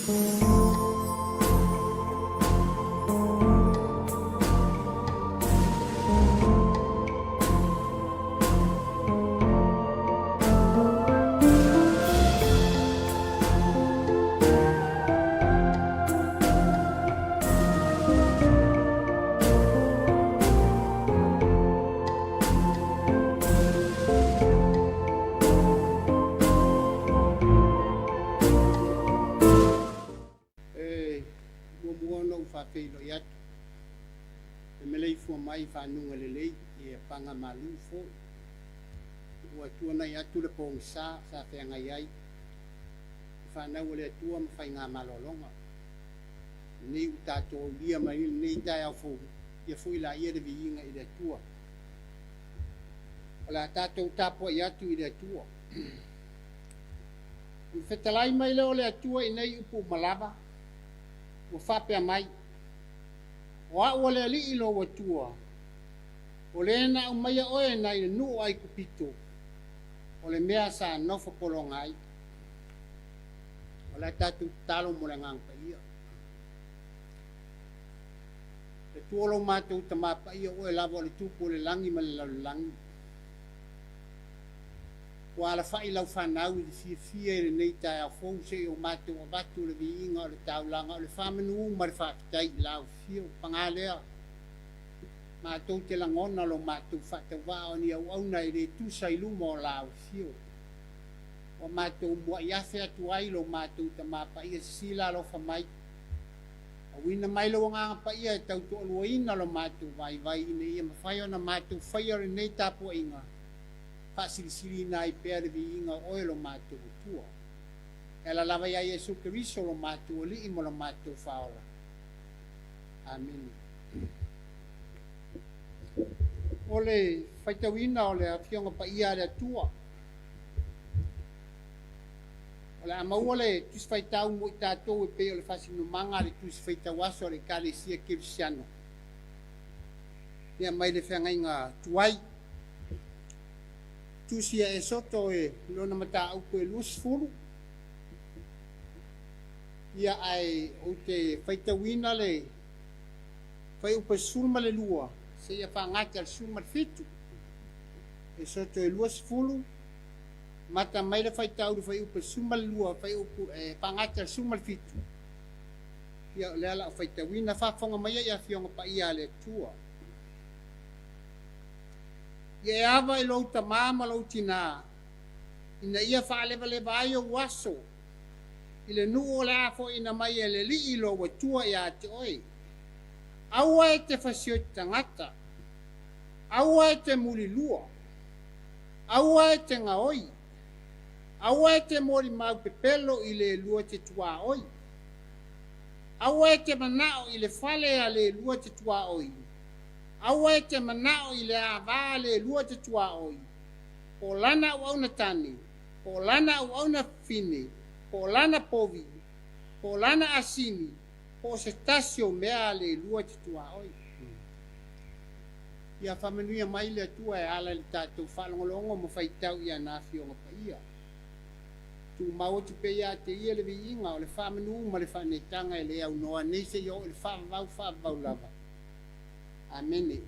E muamua ona ou faafeiloai atu le maleifua mai i fanuga lelei i apaga malu foi ua tuanai atu le pogisa sa feagai ai le fanau a le Atua ma faiga malologa. Lenei ua tatou aulia mai lenei taeao fou, ia foi laia le viiga i le Atua. O le a tatou tapuai atu i le Atua. Ona fetalai mai lea o le Atua i nei upu uma lava, ua faapea mai, O au o le Alii lou Atua, o le na aumaia oe nai le nuu o Aikupito, o le mea sa nofo pologa ai. O le a tatou tatalo mo le Agaga Paia. Le Atua o lo matou Tama Paia, o oe lava o le Tupu o le lagi ma le lalolagi. Ua alafai lau fanau i le fiafia i lenei taeao fou se i o matou avatu le viiga o le taulaga o le faamanu ma le faafetai i lau afio. Paga lea, matou te lagona lo matou faatauvaa o ni auauna e le tusa i luma o lau afio. Ua matou muai afe atu ai lo matou Tama Paia sisila alofa mai. Auina mai lou Agaga Paia e tautoaluaina lo matou vaivai ina ia mafai ona matou faia lenei tapuaiga, faasilisiliina ai pea le viiga o oe lo matou Atua. E ala lava iā Iesu Keriso lo matou Alii ma lo matou Faaola. Amene. O le faitauina o le Afioga Paia a le Atua. O le a maua le Tusi Faitau mo i tatou e pei o le faasinomaga a le Tusi Faitau Aso a le Ekalesia Kerisiano. Ia mai le feagaiga tuai. Tusi a Esoto e lona mataupu e 20. Ia ae ou te faitauina le fuaiupu e 12 seia faagata i le 17. Esoto e 20 mata mai le faitau i le fuaiupu e 12 fuaiupu e faagata i le 17. Ia o lea o le a ou faitauina, faafofoga mai ai Afioga Paia a le Atua. Ia e ava i lou tamā ma lou tinā, ina ia faalevaleva ai ou aso i le nuu o le a foaiina mai e le Alii lou Atua iā te oe. Aua e te fasioti tagata, aua e te mulilua, aua e te gaoi, aua e te molimau pepelo i le lua te tuaoi, aua e te manao i le fale a le lua te tuaoi, aua e te manao i le ava a le lua te tuaoi, po o lana auauna tane, po o lana auauna fine, po o lana povi, po o lana asini, po o se tasi o mea a le lua te tuaoi. Ia faamanuia mai le Atua e ala i le tatou faalogologo ma faitau i ana Afioga Paia. Tumau atu pea ia te Ia le viiga o le faamanu ma le faaneetaga e le aunoa nei seia oo i le faavavau faavavau lava. Amene.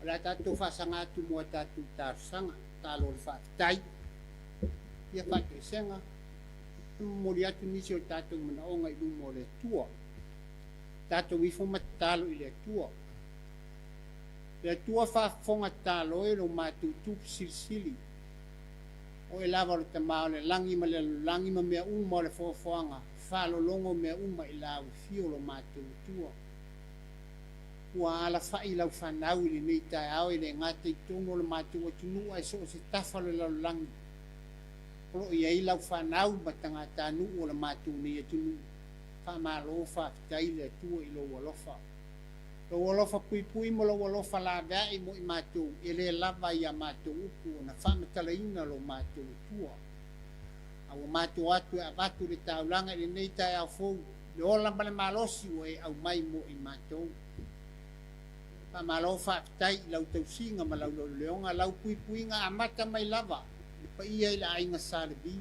O le a tatou faasaga atu mo a tatou talosaga, tatalo o le faafetai, ia faatoesega, e momoli atu nisi o tatou manaoga i luma o le Atua. Tatou ifo ma tatalo i le Atua. Le Atua faafofoga tatalo e lo matou Tupu Silisili. O oe lava o le Tama o le lagi ma le lalolagi ma mea uma o le foafoaga, faalologo mea uma i lau afio lo matou Atua. Ua alafai lau fanau i lenei taeao e le gata i totonu o le matou atunuu ae so o se tafa o le lalolagi. O lo o i ai lau fanau ma tagatanuu o le matou nei atunuu. Faamalo faafetai i le Atua i lou alofa. Lou alofa puipui ma lou alofa laveai mo i matou, e le lava i a matou upu ona faamatalaina lo matou Atua. A ua matou atu e avatu le taulaga i lenei taeao fou, le ola ma le malosi ua e aumai mo i matou. Faamalo faafetai i lau tausiga ma lau leoleoga, lau puipuiga amata mai lava i le paia i le aiga Sa Levi.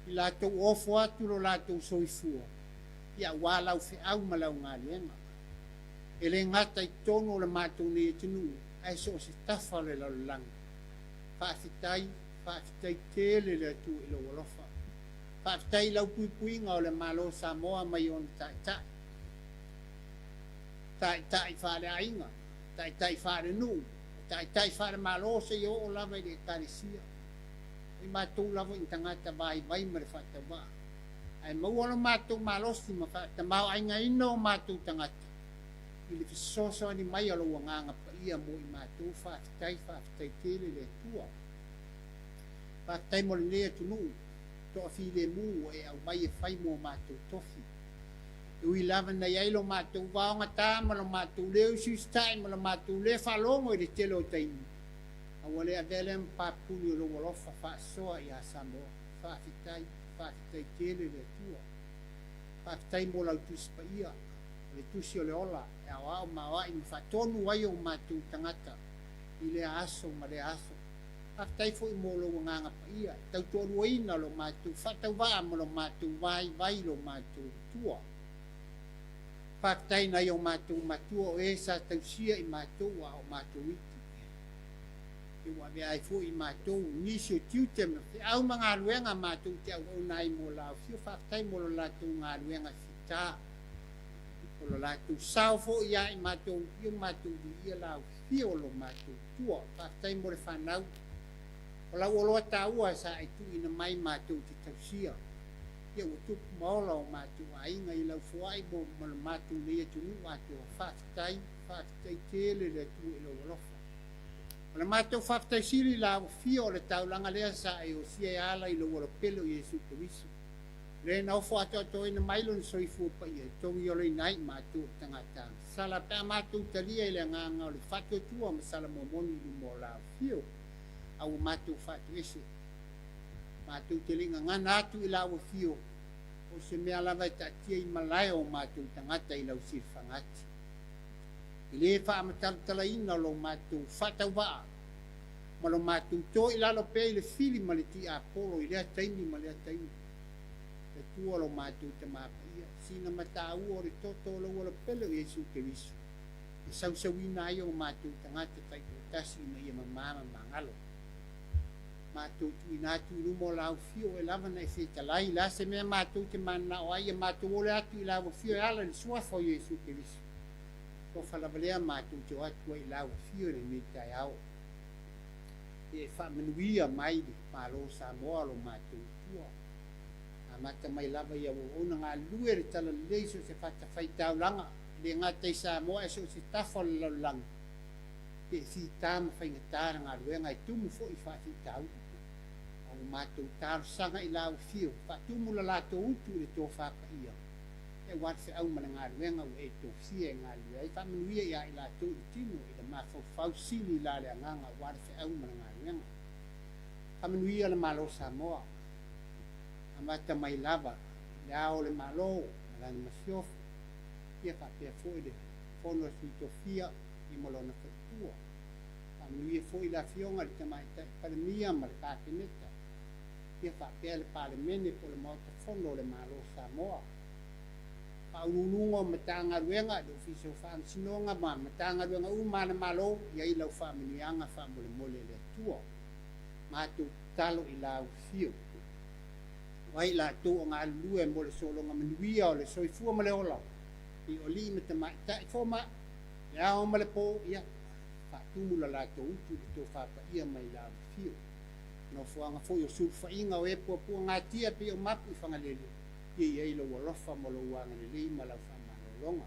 I latou ofo atu lo latou soifua, ia aua lau feau ma lau galuega. E le gata i totonu o le matou nei atunuu, ae so o se tafa o le lalolagi. Faafetai, faafetai tele le Atua i lou alofa. Faafetai i lau puipuiga o le Malo o Samoa mai ona taitai, taitai faaleaiga, taitai faalenuu, taitai faalemalo seia oo lava i le Ekalesia. O i matou lava o ni tagata vaivai ma le faatauvaa, ae maua lo matou malosi ma faatamaoaigaina o matou tagata i le fesoasoani mai a lou Agaga Paia mo i matou. Faafetai, faafetai tele le Atua. Faafetai mo lenei atunuu toafilemu ua e aumai e fai mo matou tofi. E ui lava na i ai lo matou vaogata ma lo matou le usiusitai ma lo matou le faalogo i le tele o taimi, a ua le avea lea ma papuli o lou alofa faasoa ia Samoa. Faafetai, faafetai tele le Atua. Faafetai mo lau Tusi Paia, o le Tusi o le Ola e aoao ma aoai ma faatonu ai o matou tagata i lea aso ma lea aso. Faafetai foi mo lou Agaga Paia e tautoaluaina lo matou faatauvaa ma lo matou vaivai lo matou Atua. Faafetai nai o matou matua o e sa tausia i matou a o matou iti. E ua avea ai foi i matou nisi o tiute ma feau ma galuega matou te auauna ai mo lau afio. Faafetai mo lo latou galuega fita, o lo latou sao foi ia i matou, ia matou viia lau afio o lo matou Atua. Faafetai mo le fanau o lau oloa taua sa e tuuina mai matou te tausia. Ia ua tupu ma ola o matou aiga i lau foai mo ma lo matou nei atunuu atoa. Faafetai, faafetai tele le Atua i lou alofa. O le matou faafetai sili i lau afio o le taulaga lea sa e osia e ala i lou alopele o Iesu Keriso. Le na ofo atoatoaina mai lona soifua paia e togiolaina ai matou o tagata sala pe a matou talia i le agaga o le faatuatua ma sala momoni i luma o lau afio. A ua matou faatoese, matou te le gagana atu i lau afio, o se mea lava e taatia i malae o matou tagata i lau silafagati. E le faamatalatalaina lo matou faatauvaa ma lo matou to i lalo pea i le fili ma le tiapolo i lea taimi ma lea taimi. Le Atua lo matou Tama Paia, sina mataua o le toto o lou alopele o Iesu Keriso, e sausauina ai o matou tagata taitoatasi ina ia mamā ma magalo. Matou tuuina atu i luma o lau afio e lava na e fetalai, le a se mea matou te mananao ai, ia matou ole atu i lau afio e ala i le suafa o Iesu Keriso. Tofa lava lea matou te o atu ai i lau afio i lenei taeao. E faamanuia mai le Malo o Samoa lo matou Atua. Amata mai lava ia auaunaga galulue le talalelei so o se fatafaitaulaga, e le gata i Samoa ae so o se tafa o le lalolagi, e fita ma faigata le galuega e tumu foi i faafitauli. A ua matou talosaga i lau afio, faatumu la latou utu i le tofa paia, aua le feau ma le galuega ua e tofia e galulue ai. Faamanuia ia i latou i le tino i le mafaufau sili la le agaga aua le feau ma le galuega. Faamanuia le Malo o Samoa, amata mai lava i le Ao o le Malo ma lana masiofo, ia faapea foi le Fono a Sui Tofia ia ma lona faletua. Faamanuia foi le Afioga i le Tamaitai Palemia ma le Kapeneta, ia faapea le Palemene po o le Maota Fono o le Malo o Samoa. Faauluuluga o Matagaluega, le Ofisa o Faamasinoga ma Matagaluega uma a le Malo, i ai lau faamanuiaga faamolemole e le Atua. Matou tatalo i lau afio, o ai latou o galulue mo le sologa manuia o le soifua ma le ola, i o alii ma tamaitai fomai, le ao ma le po, ia faatumu la latou utu i le tofa paia mai lau afio. Nofoaga foi o sulufaiga o e puapuagatia pei o mapu i Fagalele, ia i ai lou alofa ma lou agalelei ma lau faamalologa.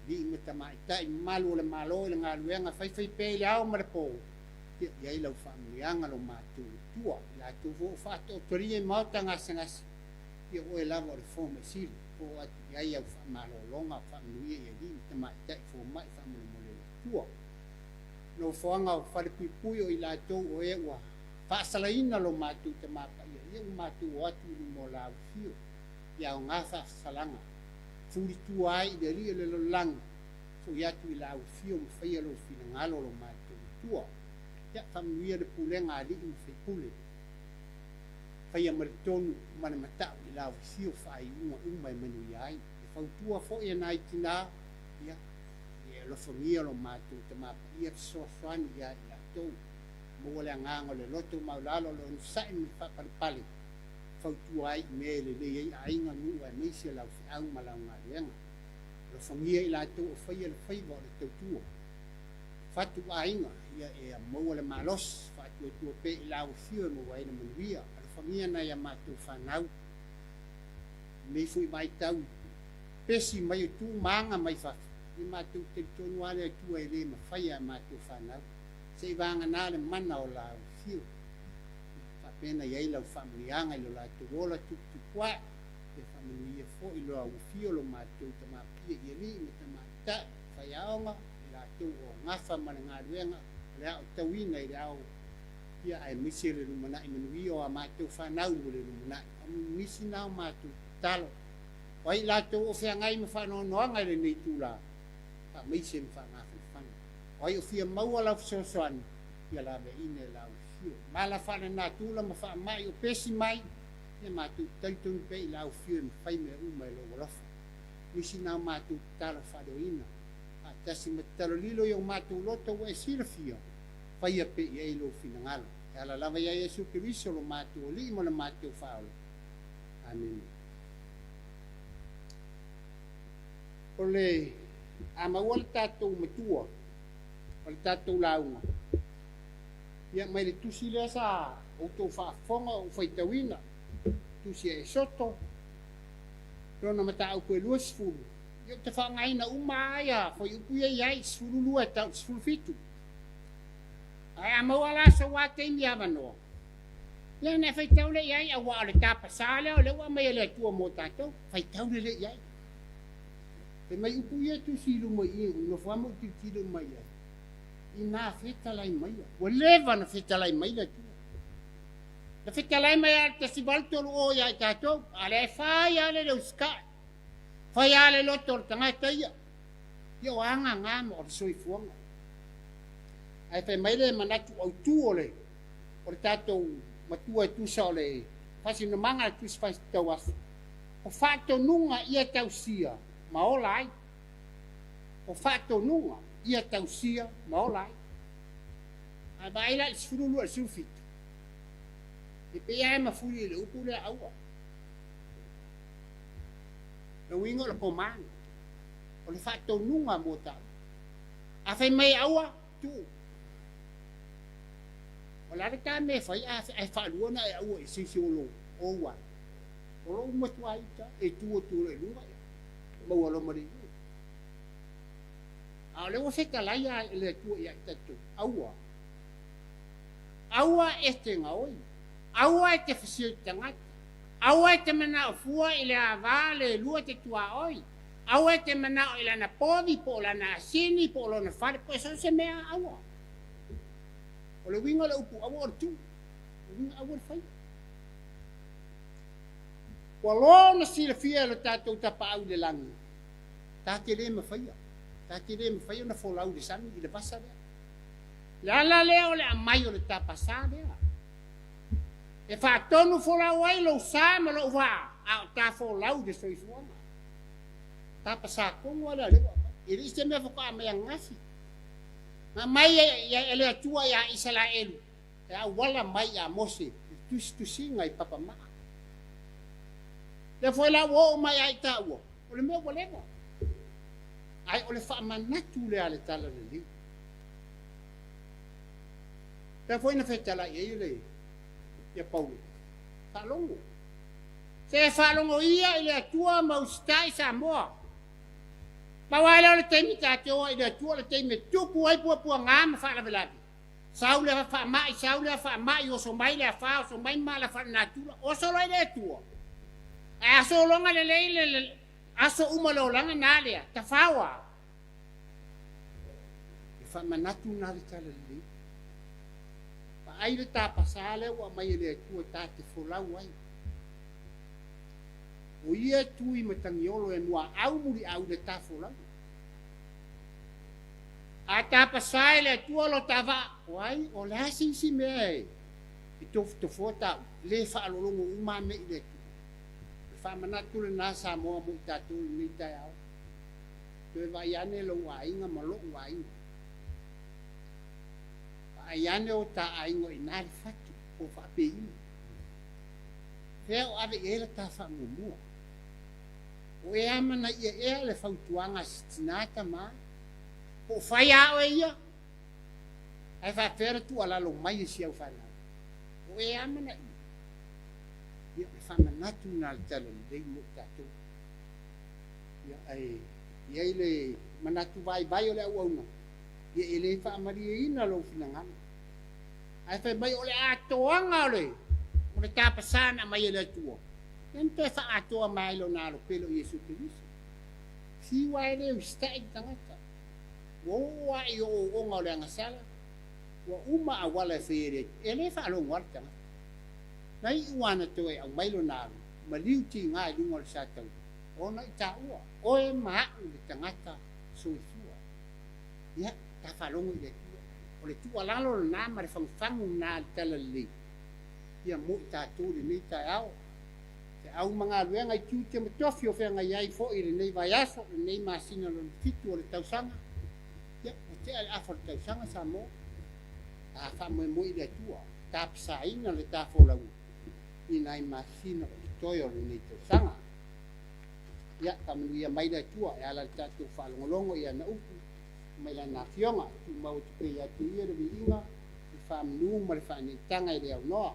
Alii ma tamaitai mamalu o le Malo i le galuega faifaipea i le ao ma le po, ia i ai lau faamanuiaga lo matou Atua. I latou foi o faataotolia i maota gasegase, ia oe lava o le fomai sili, oo atu i ai au faamalologa, faamanuia i alii ma tamaitai fomai faamolemole le Atua. Nofoaga o falepuipui o i latou o e ua faasalaina lo matou Tama Paia, ia ua matou o atu i luma o lau afio, ia aoga faafesalaga, fulitua ai i le Alii o le lalolagi, foi atu i lau afio ma faia lou finagalo lo matou Atua. Ia faamanuia le pulega a alii ma faipule. Faia ma le tonu ma le mata'u i lau afio faaiuga uma e manuia ai. E fautua foi e nai tinā, ia, ia e alofagia lo matou Tama Paia fesoasoani ia i latou. Maua le agaga o le loto maualalo o le onosai ma le faapalepale, e fautua ai i mea e lelei ai aiga, nuu aemaise lau feau ma lau galuega. Alofagia i latou o faia le faiva o le tautua. Fatu aiga, ia e maua le malosi, faatuatua pea i lau afio e maua ai le manuia. Alofagia nai a matou fanau, lenei foi vaitau i pesi mai o tu ma aga mai fafo, ia matou talitonu lava le Atua e le mafaia a matou fanau, seivagana le mana o lau afio. Faapea ona i ai lau faamanuiaga i lo latou ola tuputupuae, ia faamanuia foi lau afio lo matou Tama Paia i alii ma tamaitai, faiaoga, i latou o gafa ma le galuega o le aotauina i le ao, ia aemaise le lumanai manuia o a matou fanau mo le lumanai. O nisi na o matou tatalo. O ai latou o feagai ma faanoanoaga i lenei itula, faamaise ma faagafanafana. O ai o fia maua lau fesoasoani, ia laveaiina e lau afio. Mala faalenatura ma faamai o pesi mai, ia matou talitonu pea i lau afio e mafai mea uma e lou alofa. Nisi na o matou tatalo faaleoina, faatasi ma tatalo lilo i o matou loto ua e silafia, faia pea i ai lou finagalo. E ala lava ia Iesu Keriso lo matou Alii ma le matou Faaola. Amene. O le a maua le tatou matua o le tatou lauga, ia mai le tusi lea sa outou faafofoga o ou faitauina, tusi a Esoto, lona mataupu e 20, ia ou te faaaogaina uma lava ia fuaiupu ia e i ai, 12 e tau i le 17. Ae a maua la sou lava taimi avanoa, ia ona e faitau lea i ai, aua o le tapasā lea o lea ua aumai e le Atua mo tatou, faitau lelei i ai. Fai mai upu ia e tusi i luma i i, ou nofo lava ma ou tilotilo uma i ai, ina fetalai maia, ua leva ona fetalai mai le Atua. Na fetalai mai lava i le 1830 ia i tatou, a o lea e fai lava le le usitai, fai lava le loto o le tagata ia, ia o aga na ma o le soifuaga. Ae fai mai le manatu autu o le o le tatou matua e tusa o le faasinomaga a le Tusi Faitauaso, o faatonuga ia tausia ma ola ai. O faatonuga ia tausia ma ola ai. A vaai la i le 12 i le 17, e pei lava e mafuli i le upu lea aua. Le uiga o le command, o le faatonuga mo taua. A fai mai aua, tuu. O le a le ta mea e fai ae faalua ona e aua i se isi o lou ou ai. O lou matua ita e tu atu loa i luga ia maua loa ma le iuga. A o lea ua fetalai lava e le Atua ia i tatou, aua. Aua e te gaoi. Aua e te fasioti tagata. Aua e te manao fua i le ava le lua te tuaoi. Aua e te manao i lana povi po o lana asini po o lona fale po o so o se mea aua. O le uiga o le upu aua o le tuu. O le uiga aua le faia. Ua loa ona silafia e lo tatou Tapaau i le lagi, ta te le mafaia, ta te le mafai ona folau i le sami i le vasa lea. Le ala lea o le aumai o le tapasā lea. E faatonu folau ai lou sa ma lou vaa, a o ta folau i le soifuaga. Tapasā tonu lava lea o lea ua aumai. E le i se mea faatoa aumai ananafi. Na aumai e le Atua ia Isaraelu e auala mai ia Mose i le tusitusiga i papamaa. Lea foi la ua oo mai ia i taua, o le mea ua leva. Ae o le faamanatu lea a le Talalelei. Lea foi na fetalai ai le ia Paulo, faalogo. Se faalogo ia i le Atua ma usitai Samoa. Pau lava lea o le taimi ta te o ai i le Atua, o le taimi e tupu ai puapuaga ma faalavelave. Sau le faamai, sau le faamai, oso mai le afa, oso mai mala faalenatura, oso loa i le Atua. Ae a sologa lelei le aso uma o le olaga na lea, tafao a. E faamanatu na le Talalelei. Vaai le tapasā lea ua aumai e le Atua ta te folau ai. O ia e tu i Matagiolo e muaau muliau i le ta folauga. A tapasā e le Atua lo ta vaa, o ai, o le a se isi mea e tofotofoa taua? lē faalologo uma a mea i le Atua. O le faamanatu lenā Samoa mo i tatou i lenei taeao. Toe vaai ane lou aiga ma lo'u aiga. Vaai ane o ta aiga o i ina le fatu po o faapeina. Fea o ave i ai la ta faamuamua? O e amanaia ea le fautuaga a si tinā tamā? Po o fai lava oe ia ae faapefea le tuualalo mai e si au fanau? O e amanaia? Ia, o le faamanatu lena o le Talalelei mo i tatou. Ia, ae i ai le manatu vaivai o le auauna, ia e le faamalieina lou finagalo. Ae fai mai o le atoaga o le o le tapasā na aumai e le Atua, lea na toe faaatoa mai ai Lona Alo pele o Iesu Keriso. Fiu lava e le usitai le tagata. Ua oo lava i ooooga o le agasala, ua uma auala e faia e le Atua, e le faalogo lava le tagata. Na iu lava na toe aumai Lona Alo, maliu tiga i luga o le sataua, ona i taua, oe ma a'u le tagata soifua. Ia, ta faalogo i le Atua. O le tuualalo lenā ma le fagufagu lenā i le Talalelei, ia mo i tatou i lenei taeao. Feau ma galuega i tiute ma tofi o feagai ai foi i lenei vaiaso, lenei masina lona fitu o le tausaga. Ia, ua tea le afa o le tausaga Samoa. Ta faamoemoe i le Atua, tapasaina le ta folauga i nai masina o totoe o lenei tausaga. Ia, faamanuia mai le Atua e ala i le tatou faalogologo i ana upu mai Lana Afioga. Tumau atu pea ia te Ia le viiga, le faamanu ma le faaneetaga e le aunoa.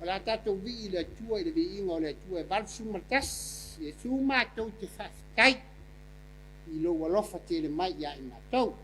O le a tatou vii i le Atua i le viiga o le Atua e 81. Iesu matou te faafetai i lou alofa tele mai ia i matou.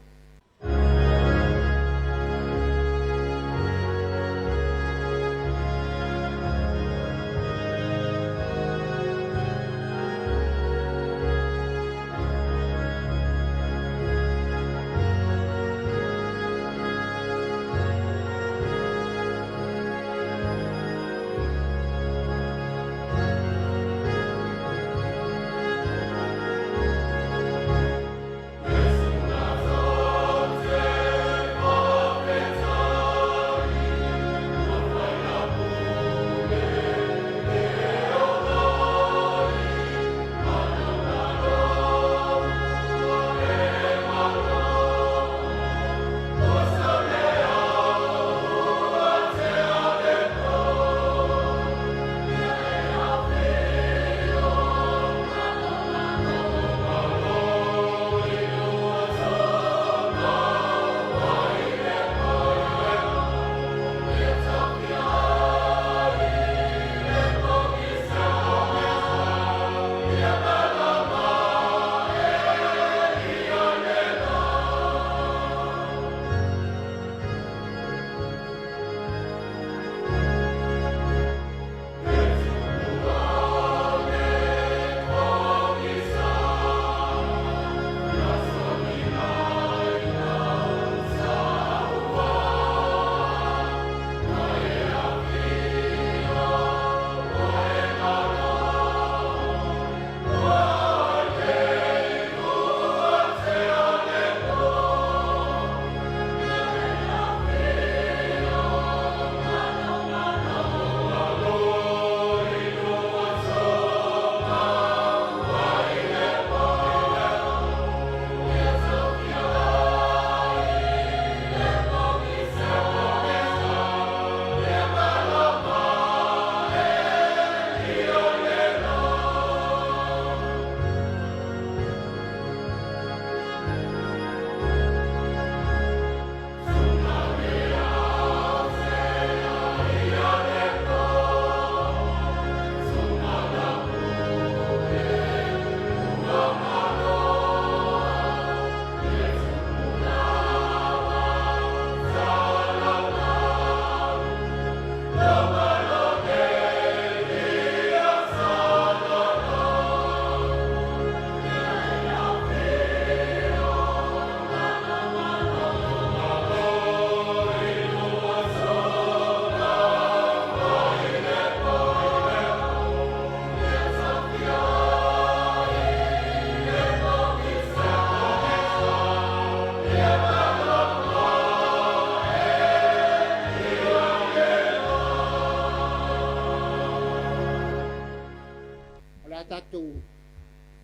tatou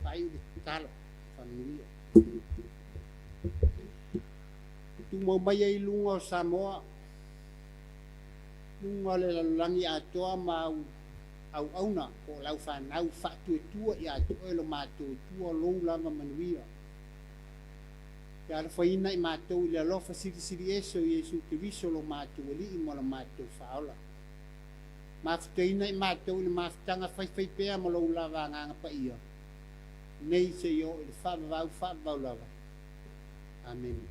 faaiu le tatalo faamanuia. Tumau mai ai luga o Samoa, luga o le lalolagi atoa ma au auauna po o lau fanau faatuatua ia te oe lo matou Atua lou lava manuia. Ia alofaina i matou i le alofa silisili ese o Iesu Keriso lo matou Alii ma lo matou Faaola. Mafutaina i matou i le mafutaga faifaipea ma lou lava Agaga Paia, nei seia oo i le faavavau faavavau lava. Amene.